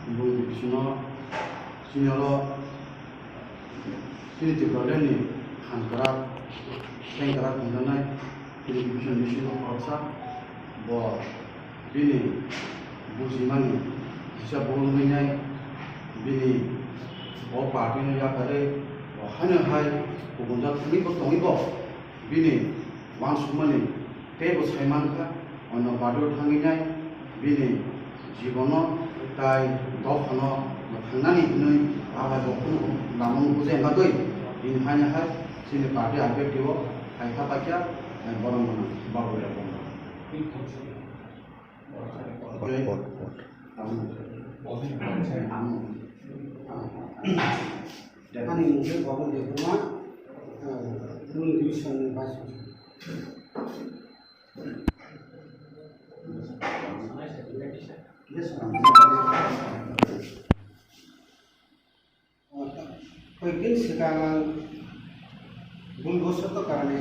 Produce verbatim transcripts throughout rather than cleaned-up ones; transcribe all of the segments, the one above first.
Bini bisingo chini oro chini Tipraland ni phan kwrak, seng kwrak hwnjaknai chini Bibhishan Mishra khoroksa, bo bini bujimani kisa bul wngwi nai, bini o party no yakarwi bo haino hai kubunjak wngwi bo tongwi bo bini uansukmani teibo sai mankha, ono party o thangwi nai bini jibono tai dophano thangnani hinwi abai bo khunu lama bujai bagwi bini haino hai chini party I P F T o hai kha paikha, eh, borok mano bagwi rok. Ani mungkhe Babu Debbarma, eh, Lung Division ni Vice President. Koyekdin swkang ang bul bosoto karone,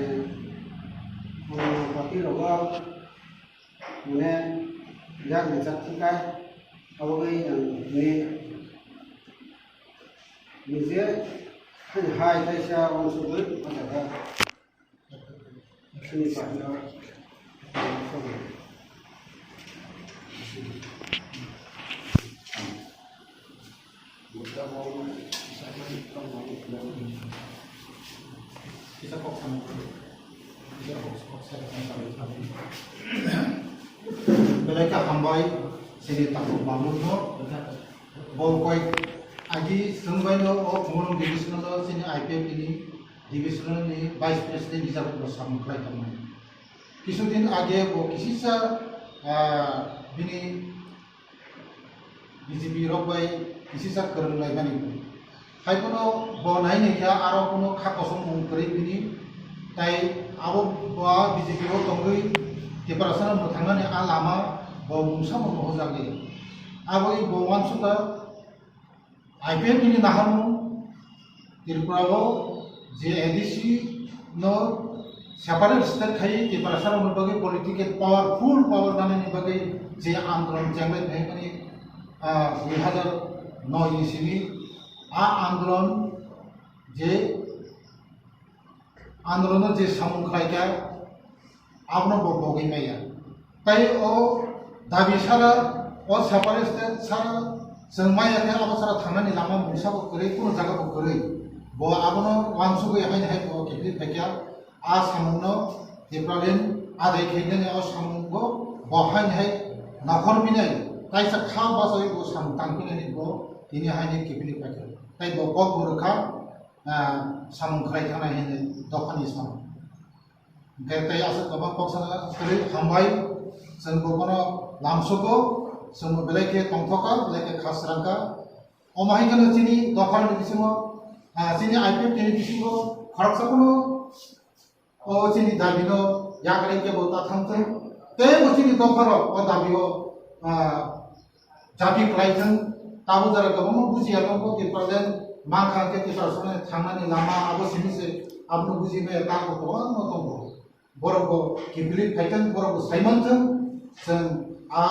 ah, party rogo mane yak rijak thangkha, aboni ang tini nije hai kaisa uansugwi pajakha. Belai khe hambai, chini takhuk Mahmud no. Bo koi agi swngbai no o Khumulwng division o chini I P F T ni division ni vice president hisabe bo samung khlai tongmani. Kisudin age bo kisisa, ah, bini B J P rok bai kisisa kwrwng laimani. Hai phano bo nai nai khe aro kuno kha kosom mung kwrwi bini, tai abo bo B J P o tongwi Tiprasa no mwthangnani a lama bo mungsa bo nuhujagwi. Aboni bo uansukha I P F T ni naharmung Tripura o je A D C no separate state khai Tiprasa rok ni bagwi political power, full power nanani bagwi je andolon chenglai phaimani, ah, dui hazar noi ni simi a andolon je andolono je samung khlaikha, abono bo bogwi maya. Tai o dabi sara, o separate sara chwng maya khe abo sara thangnani lama mungsa bo kwrwi, kuno jaga bo kwrwi. Bo abono uansugwi haini hai bo kiphilwi phaikha, a samungno Tipraland adai khainani o samungo bo haini hai nakhor minai, kaisa kha bachawi bo samung tangphinani bo tini haini kiphilwi phaikha. Tai bo kok bo rwkha, ah, samung khlai thangna hinwi dophani samung. Hwnkhe tei aswk kwbang kok sana kwrwi hambai, chwng bo bono lamsogo, chwng bo belai khe tongthokha, belai khe kha srangkha. Omo hai kheno chini dophani bisingo, ah, chini I P F T ni bisingo khoroksa phano o chini dabi no yakarwi kebo ta thangthung. Tei bo chini dopha rok o dabi o, ah, jabi khlai thung. Tabuk jora kwbangma bujiya tongo, Tipraland mankha khe Tiprasa no thangnani lama abo simi se, abono buji maya ta bo kwbangma tongo. Borok bo kiphilwi phai thung, borok bo sai man thung, chwng a,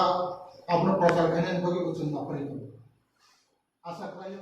abono prochar khainani bagwi bo chwng naphari tongo. Asa khlaio.